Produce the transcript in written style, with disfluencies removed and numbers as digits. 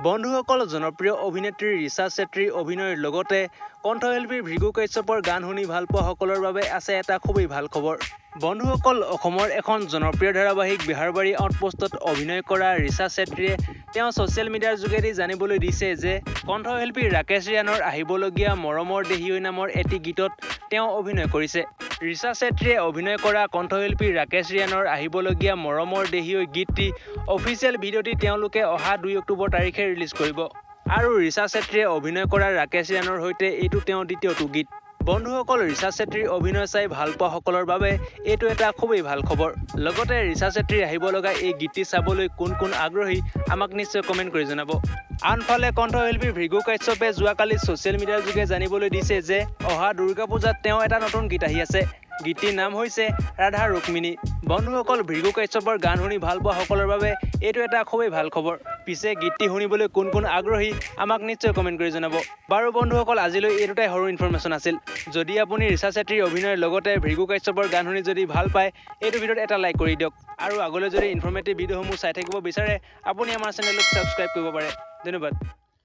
বন্ধুসকল, জনপ্ৰিয় অভিনেত্ৰী ৰিচা চেত্ৰীৰ অভিনয়ৰ লগতে কণ্ঠশিল্পী ভৃগু কাশ্যপৰ গান শুনি ভাল পোৱাসকলৰ বাবে আছে এটা খুবেই ভাল খবৰ। বন্ধুসকল, অসমৰ এখন জনপ্ৰিয় ধাৰাবাহিক বেহাৰবাৰী আউটপোষ্টত অভিনয় কৰা ৰিচা চেত্ৰীয়ে তেওঁ ছ'চিয়েল মিডিয়াৰ যোগেদি জানিবলৈ দিছে যে কণ্ঠশিল্পী ৰাকেশ ৰিয়ানৰ আহিবলগীয়া মৰমৰ দেহিঐ নামৰ এটি গীতত তেওঁ অভিনয় কৰিছে। ৰিচা চেত্ৰীয়ে অভিনয় কৰা কণ্ঠশিল্পী ৰাকেশ ৰিয়ানৰ আহিবলগীয়া মৰমৰ দেহিঐ গীতটি অফিচিয়েল ভিডিঅ'টি তেওঁলোকে অহা 2 অক্টোবৰ তাৰিখে ৰিলিজ কৰিব। আৰু ৰিচা চেত্ৰীয়ে অভিনয় কৰা ৰাকেশ ৰিয়ানৰ সৈতে এইটো তেওঁৰ দ্বিতীয়টো গীত। বন্ধুসকল, ৰিচা চেত্ৰীৰ অভিনয় চাই ভাল পোৱাসকলৰ বাবে এইটো এটা খুবেই ভাল খবৰ। লগতে ৰিচা চেত্ৰীৰ আহিব লগা এই গীতটি চাবলৈ কোন কোন আগ্ৰহী, আমাক নিশ্চয় কমেণ্ট কৰি জনাব। আনফালে কণ্ঠশিল্পী ভৃগু কাশ্যপে যোৱাকালি ছ'চিয়েল মিডিয়াৰ যোগে জানিবলৈ দিছে যে অহা দুৰ্গা পূজাত তেওঁ এটা নতুন গীত আহি আছে। গীতটিৰ নাম হৈছে ৰাধা ৰুক্মিণী। বন্ধুসকল, ভৃগু কাশ্যপৰ গান শুনি ভাল পোৱাসকলৰ বাবে এইটো এটা খুবেই ভাল খবৰ। পিছে গীতটি শুনিবলৈ কোন কোন আগ্ৰহী, আমাক নিশ্চয় কমেণ্ট কৰি জনাব। বাৰু বন্ধুসকল, আজিলৈ এই দুটাই সৰু ইনফৰমেশ্যন আছিল। যদি আপুনি ৰিচা চেত্ৰীৰ অভিনয়ৰ লগতে ভৃগু কাশ্যপৰ গান শুনি যদি ভাল পায়, এইটো ভিডিঅ'ত এটা লাইক কৰি দিয়ক। আৰু আগলৈ যদি ইনফৰ্মেটিভ ভিডিঅ'সমূহ চাই থাকিব বিচাৰে, আপুনি আমাৰ চেনেলটোক ছাবস্ক্ৰাইব কৰিব পাৰে। ধন্যবাদ।